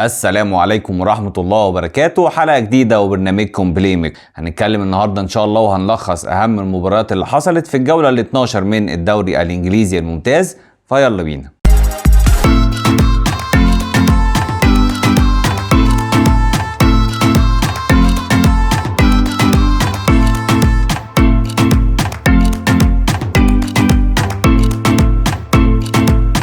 السلام عليكم ورحمة الله وبركاته. حلقة جديدة وبرنامجكم Playmaker. هنتكلم النهاردة إن شاء الله وهنلخص أهم المباريات اللي حصلت في الجولة ال 12 من الدوري الإنجليزي الممتاز، فيلا بينا.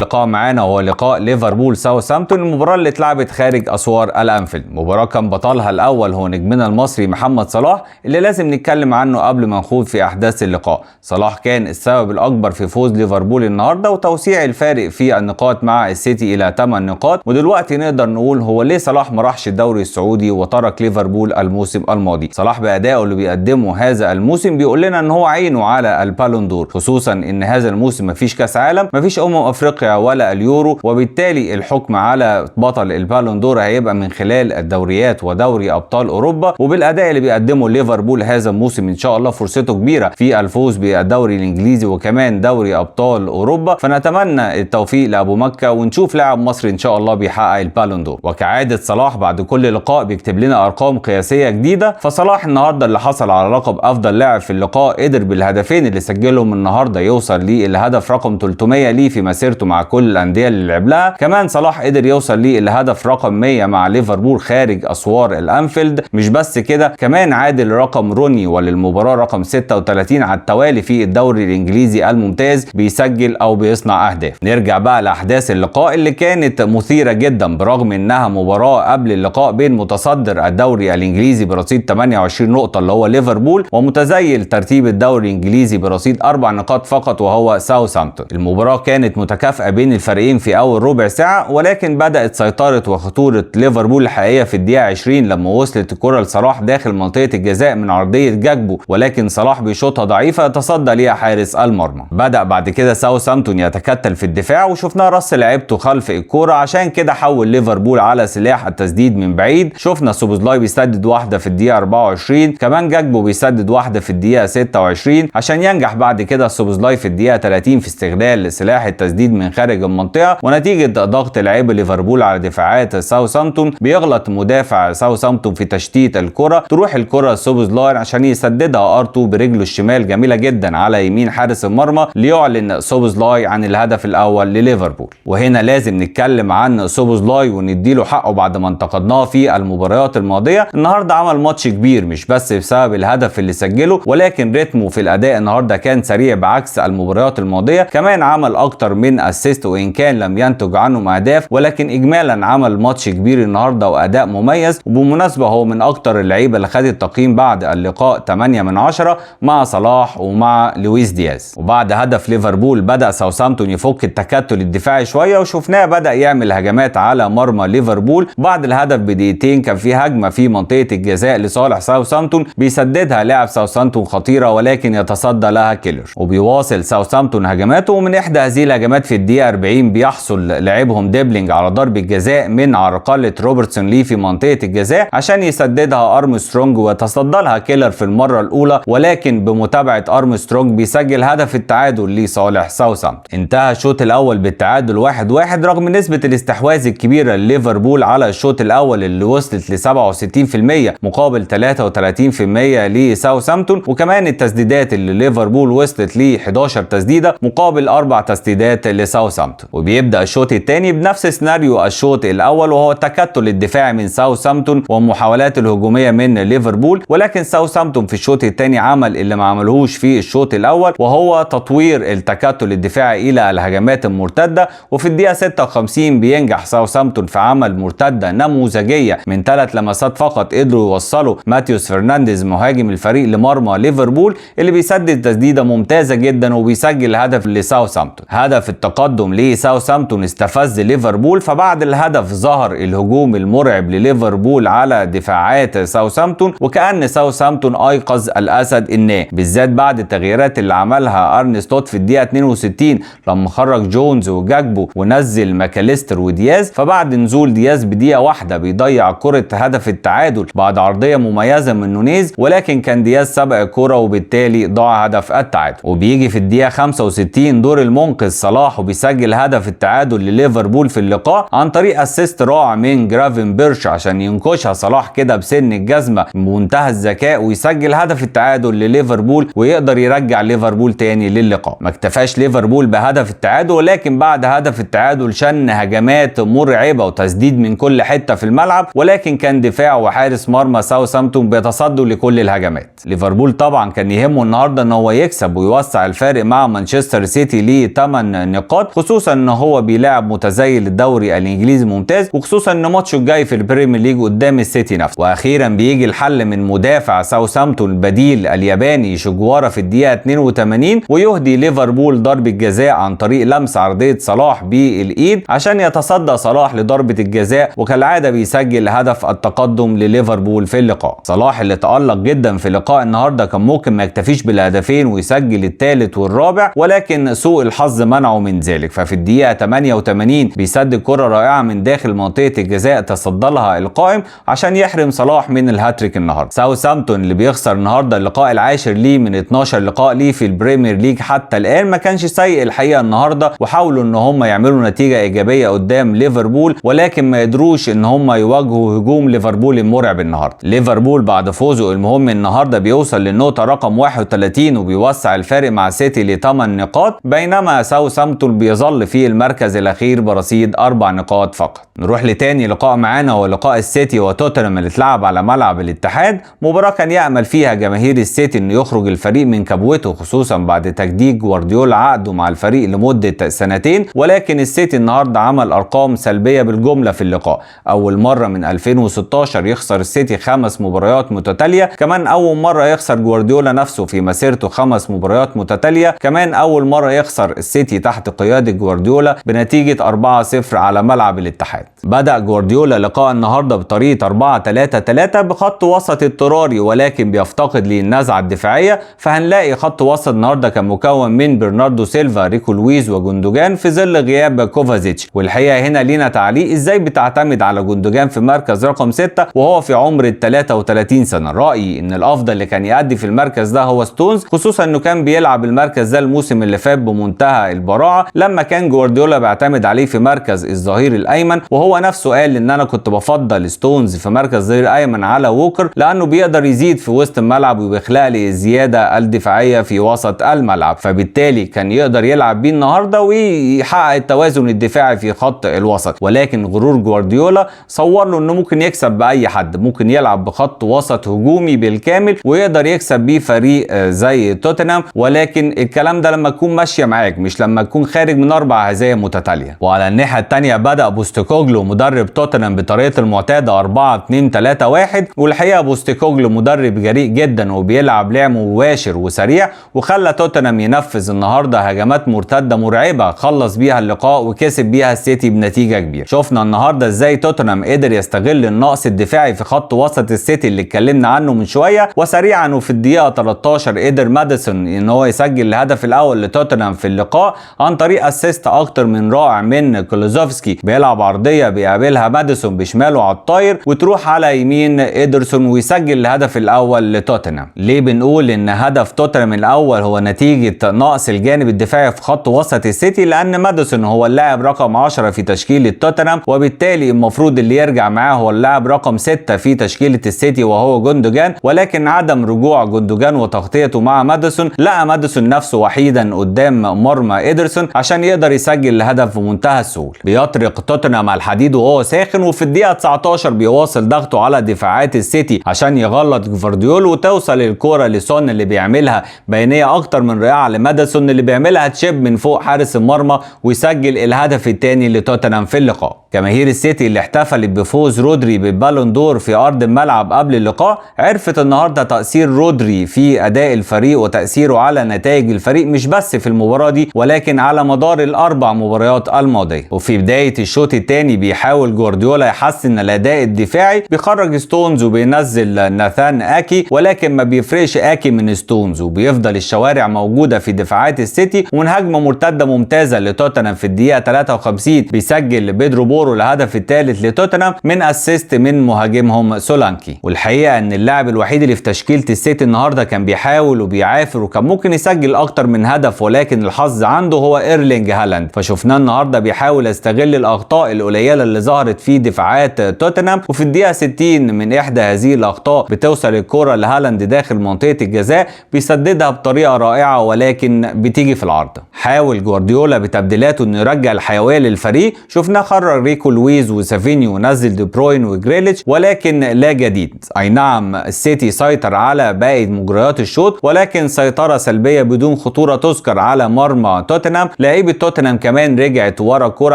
لقاء معانا هو لقاء ليفربول ساوثهامبتون، المباراة اللي اتلعبت خارج اسوار الانفيلد. مباراة كان بطلها الاول هو نجمنا المصري محمد صلاح، اللي لازم نتكلم عنه قبل ما نخوض في احداث اللقاء. صلاح كان السبب الاكبر في فوز ليفربول النهارده وتوسيع الفارق في النقاط مع السيتي الى 8 نقاط. ودلوقتي نقدر نقول هو ليه صلاح ما راحش الدوري السعودي وترك ليفربول الموسم الماضي. صلاح بادائه اللي بيقدمه هذا الموسم بيقول لنا ان هو عينه على البالون دور، خصوصا ان هذا الموسم مفيش كاس عالم، مفيش افريقيا ولا اليورو، وبالتالي الحكم على بطل البالون دور هيبقى من خلال الدوريات ودوري ابطال اوروبا. وبالاداء اللي بيقدمه ليفربول هذا الموسم ان شاء الله فرصته كبيرة في الفوز بالدوري الانجليزي وكمان دوري ابطال اوروبا. فنتمنى التوفيق لابو مكة ونشوف لاعب مصري ان شاء الله بيحقق البالون دور. وكعادة صلاح بعد كل لقاء بيكتب لنا ارقام قياسية جديدة، فصلاح النهارده اللي حصل على لقب افضل لاعب في اللقاء قدر بالهدفين اللي سجلهم النهارده يوصل للهدف رقم 300 ليه في مسيرته مع كل الاندية اللي لعب لها. كمان صلاح قدر يوصل للهدف رقم 100 مع ليفربول خارج اسوار الانفيلد. مش بس كده، كمان عادل رقم روني وللمباراه رقم 36 على التوالي في الدوري الانجليزي الممتاز بيسجل او بيصنع اهداف. نرجع بقى لاحداث اللقاء اللي كانت مثيرة جدا، برغم انها مباراة قبل اللقاء بين متصدر الدوري الانجليزي برصيد 28 نقطة اللي هو ليفربول، ومتزيل ترتيب الدوري الانجليزي برصيد 4 نقاط فقط وهو ساوثهامبتون. المباراة كانت متكافئة بين الفريقين في اول ربع ساعة، ولكن بدات سيطرة وخطورة ليفربول الحقيقية في الدقيقة 20 لما وصلت الكره لصلاح داخل منطقة الجزاء من عرضية جاكبو، ولكن صلاح بيشوطها ضعيفة يتصدى ليها حارس المرمى. بدا بعد كده ساوثهامبتون يتكتل في الدفاع وشفناه رص لعيبته خلف الكورة، عشان كده حول ليفربول على سلاح التسديد من بعيد. شفنا سوبوزلاي بيسدد واحدة في الدقيقة 24، كمان جاكبو بيسدد واحدة في الدقيقة 26، عشان ينجح بعد كده سوبوزلاي في الدقيقة 30 في استغلال سلاح التسديد من خارج المنطقة. ونتيجة ضغط لعيبة ليفربول على دفاعات ساوثهامبتون بيغلط مدافع ساوثهامبتون في تشتيت الكره، تروح الكره سوبوزلاي عشان يسددها R2 برجله الشمال جميلة جدا على يمين حارس المرمى ليعلن سوبوزلاي عن الهدف الاول لليفربول. وهنا لازم نتكلم عن سوبوزلاي ونديله حقه بعد ما انتقدناه في المباريات الماضية. النهارده عمل ماتش كبير مش بس بسبب الهدف اللي سجله، ولكن رتمه في الاداء النهارده كان سريع بعكس المباريات الماضية. كمان عمل اكتر من assist وان كان لم ينتج عنه اهداف، ولكن اجمالا عمل ماتش كبير النهارده واداء مميز. وبالمناسبة هو من اكتر اللعيبة اللي خدت تقييم بعد اللقاء 8 من 10 مع صلاح ومع لويس دياز. وبعد هدف ليفربول بدا ساوثهامبتون يفك التكتل الدفاعي شوية، وشفناه بدا يعمل هجمات على مرمى ليفربول. بعد الهدف بدقيقتين كان في هجمة في منطقة الجزاء لصالح ساوثهامبتون بيسددها لاعب ساوثهامبتون خطيرة، ولكن يتصدى لها كيلر. وبيواصل ساوثهامبتون هجماته، ومن احدى هذه الهجمات في الدقيقة 40 بيحصل لاعبهم ديبلينج على ضربه جزاء من عرقله روبرتسون ليه في منطقة الجزاء عشان يسددها ارمسترونج، ويتصدى لها كيلر في المرة الاولى، ولكن بمتابعة ارمسترونج بيسجل هدف التعادل لصالح ساوثهامبتون. انتهى الشوط الاول بالتعادل 1-1 رغم نسبه الاستحواذ الكبيرة لليفربول على الشوط الاول اللي وصلت ل 67% مقابل 33% لساوثهامبتون، وكمان التسديدات اللي ليفربول وصلت ل 11 تسديده مقابل 4 تسديدات لساوثهامبتون. وبيبدا الشوط الثاني بنفس سيناريو الشوط الاول، وهو التكتل الدفاعي من ساوثهامبتون ومحاولات الهجومية من ليفربول، ولكن ساوثهامبتون في الشوط الثاني عمل اللي ما عملهوش في الشوط الاول، وهو تطوير التكتل الدفاعي الى الهجمات المرتدة. وفي الدقيقة 56 بينجح ساوثهامبتون في عمل مرتدة نموذجيه من 3 لمسات فقط قدروا يوصلوا ماتيوس فرنانديز مهاجم الفريق لمرمى ليفربول اللي بيسدد تسديده ممتازة جدا وبيسجل هدف لساوثهامبتون. هدف التقدم لساوثهامبتون استفز ليفربول، فبعد الهدف ظهر الهجوم المرعب لليفربول على دفاعات ساوثهامبتون، وكأن ساوثهامبتون ايقظ الاسد النائم، بالذات بعد التغييرات اللي عملها ارني سلوت في الدقيقة 62 لما خرج جونز وجاكبو ونزل ماكاليستر ودياز. فبعد نزول دياز بدقيقة واحدة بيضيع كره هدف التعادل بعد عرضية مميزة من نونيز، ولكن كان دياز سبق الكره وبالتالي ضاع هدف التعادل. وبيجي في الدقيقة 65 دور المنقذ صلاح وبيسجل بيسجل هدف التعادل لليفربول في اللقاء عن طريق assist رائع من جرافنبرش عشان ينكشها صلاح كده بسن الجزمة بمنتهى الذكاء ويسجل هدف التعادل لليفربول ويقدر يرجع ليفربول تاني للقاء. ما اكتفاش ليفربول بهدف التعادل، ولكن بعد هدف التعادل شن هجمات مرعبة وتسديد من كل حتة في الملعب، ولكن كان دفاع وحارس مرمى ساوثامبتون بيتصدوا لكل الهجمات. ليفربول طبعا كان يهمه النهارده ان هو يكسب ويوسع الفارق مع مانشستر سيتي ل 8 نقاط، خصوصا ان هو بيلاعب متزيل الدوري الانجليزي ممتاز، وخصوصا ان ماتشه الجاي في البريمير ليج قدام السيتي نفسه. واخيرا بيجي الحل من مدافع ساوثامبتون البديل الياباني شجوارة في الدقيقة 82 ويهدي ليفربول ضربه جزاء عن طريق لمس عرضية صلاح بالايد عشان يتصدى صلاح لضربه الجزاء، وكالعادة بيسجل هدف التقدم لليفربول في اللقاء. صلاح اللي تألق جدا في لقاء النهارده كان ممكن ما يكتفيش بالهدفين ويسجل الثالث والرابع، ولكن سوء الحظ منعه من ذلك. ففي الدقيقة 88 بيسدد كره رائعة من داخل منطقة الجزاء تصدى لها القائم عشان يحرم صلاح من الهاتريك النهارده. ساوثامبتون اللي بيخسر النهارده اللقاء العاشر ليه من 12 لقاء ليه في البريمير ليج حتى الان، ما كانش سيء الحقيقة النهارده، وحاولوا ان هم يعملوا نتيجة ايجابية قدام ليفربول، ولكن ما قدروش ان هم يواجهوا هجوم ليفربول المرعب النهارده. ليفربول بعد فوزه المهم النهارده بيوصل للنقطة رقم 31 وبيوسع الفارق مع سيتي ل 8 نقاط، بينما ساوثامبتون بيظل في المركز الاخير برصيد 4 نقاط فقط. نروح لتاني لقاء معانا هو لقاء السيتي وتوتنهام اللي اتلعب على ملعب الاتحاد. مباراة كان يأمل فيها جماهير السيتي انه يخرج الفريق من كبوته، خصوصا بعد تجديد جوارديولا عقده مع الفريق لمدة سنتين، ولكن السيتي النهارده عمل ارقام سلبية بالجملة في اللقاء. اول مرة من 2016 يخسر السيتي 5 مباريات متتالية، كمان اول مرة يخسر جوارديولا نفسه في مسيرته 5 مباريات متتالية، كمان اول مرة يخسر السيتي تحت قيادة جوارديولا بنتيجة 4-0 على ملعب الاتحاد. بدأ جوارديولا لقاء النهارده بطريقة 4-3-3 بخط وسط اضطراري، ولكن بيفتقد للنزعة الدفاعية، فهنلاقي خط وسط النهارده كان مكون من برناردو سيلفا، ريكو لويز وجوندوجان في ظل غياب كوفازيتش. والحقيقة هنا لينا تعليق، ازاي بتعتمد على جوندوجان في مركز رقم 6 وهو في عمر ال 33 سنة؟ رأيي ان الافضل اللي كان يأدي في المركز ده هو ستونز، خصوصا انه كان بيلعب المركز ده الموسم اللي فات بمنتهى البراعة لما كان جوارديولا بيعتمد عليه في مركز الظهير الايمن، وهو نفسه قال ان انا كنت بفضل ستونز في مركز الظهير الايمن على ووكر لانه بيقدر يزيد في وسط الملعب وبيخلق لي الزيادة الدفاعية في وسط الملعب، فبالتالي كان يقدر يلعب بيه النهارده ويحقق التوازن الدفاعي في خط الوسط. ولكن غرور جوارديولا صور له انه ممكن يكسب باي حد، ممكن يلعب بخط وسط هجومي بالكامل ويقدر يكسب بيه فريق زي توتنهام، ولكن الكلام ده لما تكون ماشية معاك، مش لما تكون خارج من 4 هزايم متتالية. وعلى الناحية الثانية بدا بوستيكوجلو مدرب توتنهام بطريقة المعتادة 4-2-3-1، والحقيقة بوستيكوجلو مدرب جريء جدا وبيلعب لعب مباشر وسريع، وخلى توتنهام ينفذ النهارده هجمات مرتدة مرعبة خلص بيها اللقاء وكسب بيها السيتي بنتيجة كبيرة. شفنا النهارده ازاي توتنهام قدر يستغل النقص الدفاعي في خط وسط السيتي اللي اتكلمنا عنه من شوية، وسريعا وفي الدقيقة 13 قدر ماديسون ان هو يسجل الهدف الاول لتوتنهام في اللقاء عن طريق assist اكتر من رائع من كولوزوفسكي، بيلعب عرضية بيقابلها ماديسون بشماله على الطاير وتروح على يمين ادرسون ويسجل الهدف الاول لتوتنهام. ليه بنقول ان هدف توتنهام الاول هو نتيجة نقص الجانب الدفاعي في خط وسط السيتي؟ لان ماديسون هو اللاعب رقم 10 في تشكيله توتنهام، وبالتالي المفروض اللي يرجع معاه هو اللاعب رقم 6 في تشكيله السيتي وهو جوندوجان، ولكن عدم رجوع جوندوجان وتغطيته مع ماديسون لقى ماديسون نفسه وحيدا قدام مرمى ادرسون عشان يقدر يسجل الهدف بمنتهى السهولة. بيطرق توتنهام على الحديد وهو ساخن، وفي الدقيقة 19 بيواصل ضغطه على دفاعات السيتي عشان يغلط جفارديول، وتوصل الكورة لسون اللي بيعملها بينيه اكتر من رائعة لماديسون اللي بيعملها chip من فوق حارس المرمى ويسجل الهدف الثاني لتوتنهام في اللقاء. جماهير السيتي اللي احتفلت بفوز رودري بالبالون دور في ارض الملعب قبل اللقاء عرفت النهارده تاثير رودري في اداء الفريق وتاثيره على نتائج الفريق، مش بس في المباراة دي ولكن على مدار ال4 مباريات الماضية. وفي بداية الشوط الثاني بيحاول جوارديولا يحسن الاداء الدفاعي، بيخرج ستونز وبينزل ناثان اكي، ولكن ما بيفرقش اكي من ستونز وبيفضل الشوارع موجودة في دفاعات السيتي. ومن هجمة مرتدة ممتازة لتوتنهام في الدقيقة 53 بيسجل بيدرو بورو الهدف الثالث لتوتنهام من assist من مهاجمهم سولانكي. والحقيقة ان اللاعب الوحيد اللي في تشكيله السيتي النهارده كان بيحاول وبيعافر وكان ممكن يسجل اكتر من هدف، ولكن الحظ عنده هو ايرلينج ايرلينج هالاند، فشفناه النهارده بيحاول يستغل الاخطاء القليلة اللي ظهرت في دفاعات توتنهام. وفي الدقيقة 60 من احدى هذه الاخطاء بتوصل الكره لهالاند داخل منطقة الجزاء، بيسددها بطريقة رائعة ولكن بتيجي في العارضة. حاول جوارديولا بتبديلاته انه يرجع الحيوية للفريق، شفناه خرج ريكو لويز وسافينيو ونزل دي بروين وجريليتش، ولكن لا جديد. اي نعم السيتي سيطر على باقي مجريات الشوط، ولكن سيطرة سلبية بدون خطورة تذكر على مرمى توتنهام. لعيبة توتنهام كمان رجعت ورا الكورة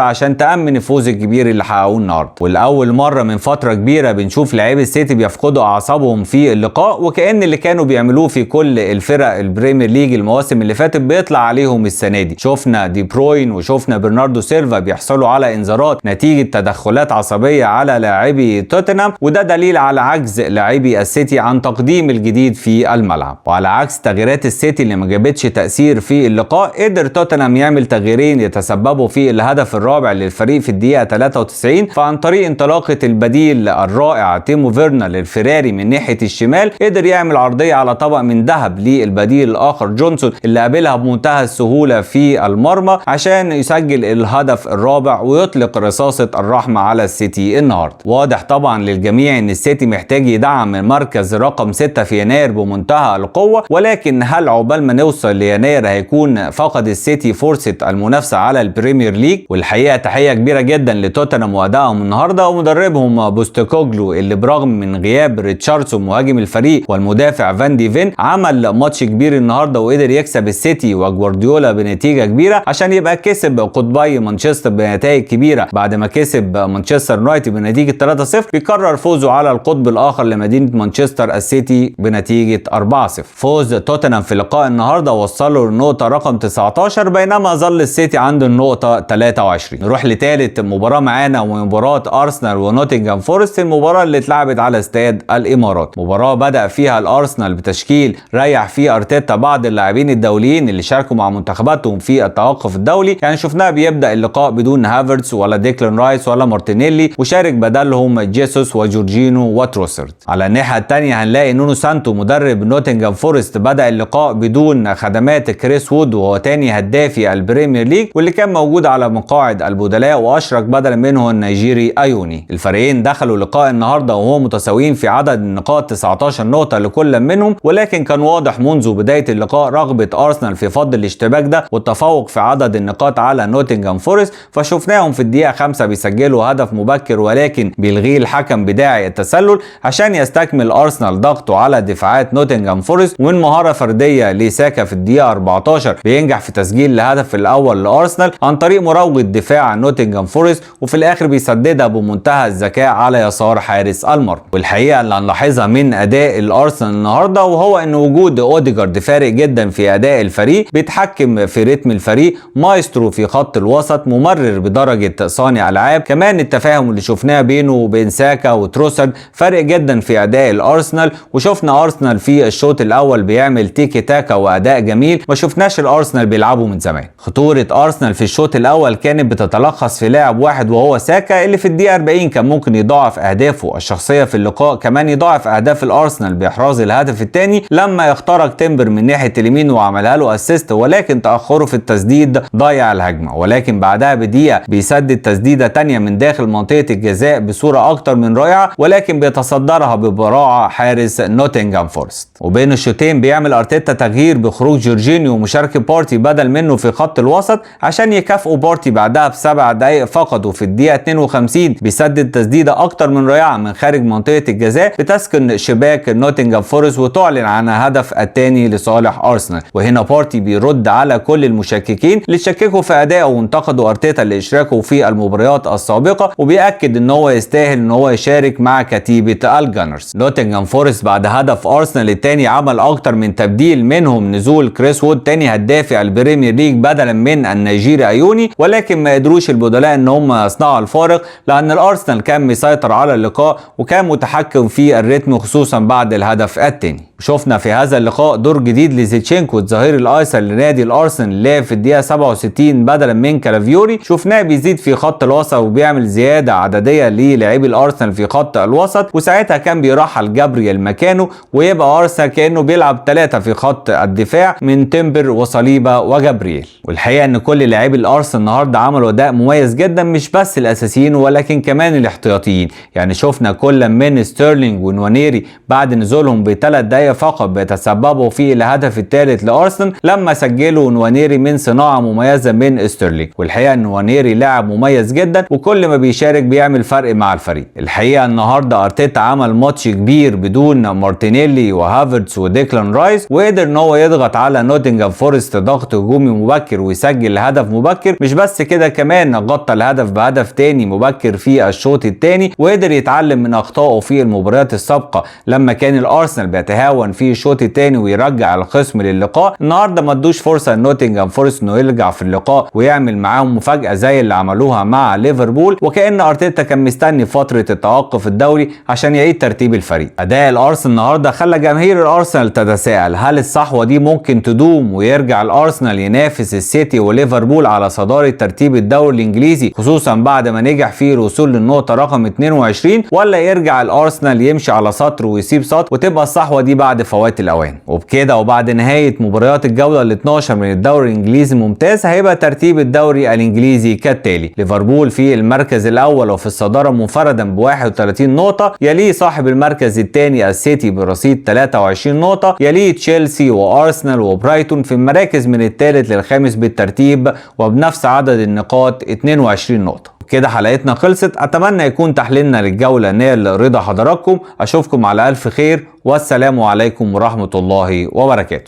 عشان تامن الفوز الكبير اللي حققوه النهارده. ولاول مرة من فترة كبيرة بنشوف لعيبة السيتي بيفقدوا اعصابهم في اللقاء، وكأن اللي كانوا بيعملوه في كل الفرق البريمير ليج المواسم اللي فاتت بيطلع عليهم السنة دي. شفنا دي بروين وشفنا برناردو سيلفا بيحصلوا على انذارات نتيجة تدخلات عصبية على لاعبي توتنهام، وده دليل على عجز لاعبي السيتي عن تقديم الجديد في الملعب. وعلى عكس تغييرات السيتي اللي ما جابتش تاثير في اللقاء، قدر توتنهام يعمل تغييرين يتسببوا في الهدف الرابع للفريق في الدقيقة 93، فعن طريق انطلاقة البديل الرائع تيمو فيرنر للفراري من ناحية الشمال قدر يعمل عرضية على طبق من ذهب للبديل الاخر جونسون اللي قابلها بمنتهى السهولة في المرمى عشان يسجل الهدف الرابع ويطلق رصاصة الرحمة على السيتي النهارده. واضح طبعا للجميع ان السيتي محتاج يدعم المركز رقم 6 في يناير بمنتهى القوة، ولكن هل عقبال ما نوصل ليناير هيكون فقد السيتي فرصة المنافسة على البريمير ليج؟ والحقيقة تحية كبيرة جدا لتوتنهام وادائهم النهارده ومدربهم بوستيكوجلو اللي برغم من غياب ريتشاردسون مهاجم الفريق والمدافع فان دي فين عمل ماتش كبير النهارده وقدر يكسب السيتي وجوارديولا بنتيجة كبيرة عشان يبقى كسب قطبي مانشستر بنتائج كبيرة بعد ما كسب مانشستر يونايتد بنتيجة 3-0، بيكرر فوزه على القطب الاخر لمدينة مانشستر السيتي بنتيجة 4-0. فوز توتنهام في لقاء النهارده وصله للنقطة رقم 19 بينما ظل السيتي عند النقطة 23. نروح لثالث مباراة معانا ومباراة ارسنال ونوتنغهام فورست، المباراة اللي اتلعبت على استاد الامارات. مباراة بدا فيها الارسنال بتشكيل ريح فيه ارتيتا بعض اللاعبين الدوليين اللي شاركوا مع منتخباتهم في التوقف الدولي، يعني شفناه بيبدا اللقاء بدون هافرتس ولا ديكلان رايس ولا مارتينيلي، وشارك بدلهم جيسوس وجورجينو وتروسرد. على الناحية الثانية هنلاقي نونو سانتو مدرب نوتنغهام فورست بدا اللقاء بدون خدمات كريس وود وهو تاني هدافي البريمير ليج واللي كان موجود على مقاعد البدلاء، واشرك بدلا منه النيجيري ايوني. الفريقين دخلوا لقاء النهارده وهو متساويين في عدد النقاط 19 نقطة لكل منهم، ولكن كان واضح منذ بداية اللقاء رغبة ارسنال في فض الاشتباك ده والتفوق في عدد النقاط على نوتنغهام فورست، فشفناهم في الدقيقة 5 بيسجلوا هدف مبكر ولكن بيلغيه الحكم بداعي التسلل عشان يستكمل ارسنال ضغطه على دفاعات نوتنغهام فورست. ومن مهارة فردية لساكا في الدقيقة 14 بينجح في تسجيل الهدف الاول لارسنال عن طريق مراوغه دفاع نوتنغهام فورست، وفي الاخر بيسددها بمنتهى الذكاء على يسار حارس المرمى. والحقيقة اللي هنلاحظها من اداء الارسنال النهارده وهو ان وجود اوديجارد فارق جدا في اداء الفريق، بيتحكم في رتم الفريق، مايسترو في خط الوسط، ممرر بدرجة صانع العاب، كمان التفاهم اللي شفناه بينه وبين ساكا وتروسارد فارق جدا في اداء الارسنال. وشفنا ارسنال في الشوط الاول بيعمل تيكي تاكا واداء جميل ما شفناش الارسنال بيلعبه من زمان. خطورة ارسنال في الشوط الاول كانت بتتلخص في لاعب واحد وهو ساكا اللي في الدقيقة 40 كان ممكن يضاعف اهدافه الشخصية في اللقاء، كمان يضاعف اهداف الارسنال باحراز الهدف الثاني لما اخترق تيمبر من ناحية اليمين وعملها له assist، ولكن تاخره في التسديد ضيع الهجمة. ولكن بعدها بدقيقة بيسدد تسديده ثانية من داخل منطقة الجزاء بصورة اكتر من رائعة، ولكن بيتصدرها ببراعه حارس نوتنغهام فورست. وبين الشوطين بيعمل ارتيتا تغيير بخروج جورجينيو ومشاركة بارتي بدل منه في خط الوسط عشان يكافئوا بارتي بعدها ب7 دقائق فقط. وفي الدقيقة 52 بيسدد تسديده اكتر من رائعة من خارج منطقة الجزاء بتسكن شباك نوتنغهام فورست وتعلن عن هدف الثاني لصالح ارسنال. وهنا بارتي بيرد على كل المشككين اللي شككوا في ادائه وانتقدوا ارتيتا لاشراكه في المباريات السابقة، وبيأكد ان هو يستاهل ان هو يشارك مع كتيبة الجانرز. نوتنغهام فورست بعد هدف ارسنال الثاني عمل اكتر من تبديل، منهم نزول كريس وود تاني هداف البريمير ليج بدلا من النيجيري ايوني، ولكن ما قدروش البدلاء ان هم يصنعوا الفارق لان الارسنال كان مسيطر على اللقاء وكان متحكم في الريتم خصوصا بعد الهدف الثاني. شفنا في هذا اللقاء دور جديد لزيتشينكو الظهير الايسر لنادي الارسنال اللي في الدقيقة 67 بدلا من كالافيوري، شفناه بيزيد في خط الوسط وبيعمل زيادة عددية للاعبي الارسنال في خط الوسط، وساعتها كان بيرحل جابرييل مكانه ويبقى ارسنال كانه بيلعب 3 في خط الدفاع من تيمبر وصليبا وجابرييل. والحقيقة الحقيقة ان كل لاعبي الارسنال النهارده عملوا اداء مميز جدا، مش بس الاساسيين ولكن كمان الاحتياطيين. يعني شفنا كل من ستيرلينج ونوانيري بعد نزولهم ب3 دقائق فقط بيتسببوا في الهدف الثالث لارسنال لما سجلوا نوانيري من صناعة مميزة من ستيرلينج. والحقيقة ان نوانيري لاعب مميز جدا وكل ما بيشارك بيعمل فرق مع الفريق. الحقيقة النهارده ارتيتا عمل ماتش كبير بدون مارتينيلي وهافرتز وديكلان رايس، وقدر ان هو يضغط على نوتنجهام فورست ضغط هجومي مبكر ويسجل هدف مبكر. مش بس كده، كمان غطى الهدف بهدف تاني مبكر في الشوط الثاني، وقدر يتعلم من اخطائه في المباريات السابقة لما كان الارسنال بيتهاون في الشوط الثاني ويرجع الخصم للقاء. النهارده ما ادوش فرصة لنوتنجهام فورست انه يرجع في اللقاء ويعمل معاهم مفاجاة زي اللي عملوها مع ليفربول، وكأن ارتيتا كان مستني فترة التوقف الدولي عشان يعيد ترتيب الفريق. اداء الارسنال النهارده خلى جماهير الارسنال تتساءل هل الصحوة دي ممكن تدوم ويرجع الارسنال ينافس السيتي وليفربول على صدارة ترتيب الدوري الانجليزي، خصوصا بعد ما نجح في الوصول للنقطة رقم 22، ولا يرجع الارسنال يمشي على سطر ويسيب سطر وتبقى الصحوة دي بعد فوات الاوان. وبكده وبعد نهاية مباريات الجولة ال 12 من الدوري الانجليزي الممتاز هيبقى ترتيب الدوري الانجليزي كالتالي: ليفربول في المركز الاول وفي الصدارة منفردا ب 31 نقطة، يليه صاحب المركز الثاني السيتي برصيد 23 نقطة، يليه تشيلسي وارسنال وبرايتون في المراكز من الثالث للخامس بالترتيب وبنفس عدد النقاط 22 نقطة. كده حلقتنا خلصت، اتمنى يكون تحليلنا للجولة نال رضا حضراتكم. اشوفكم على الف خير، والسلام عليكم ورحمة الله وبركاته.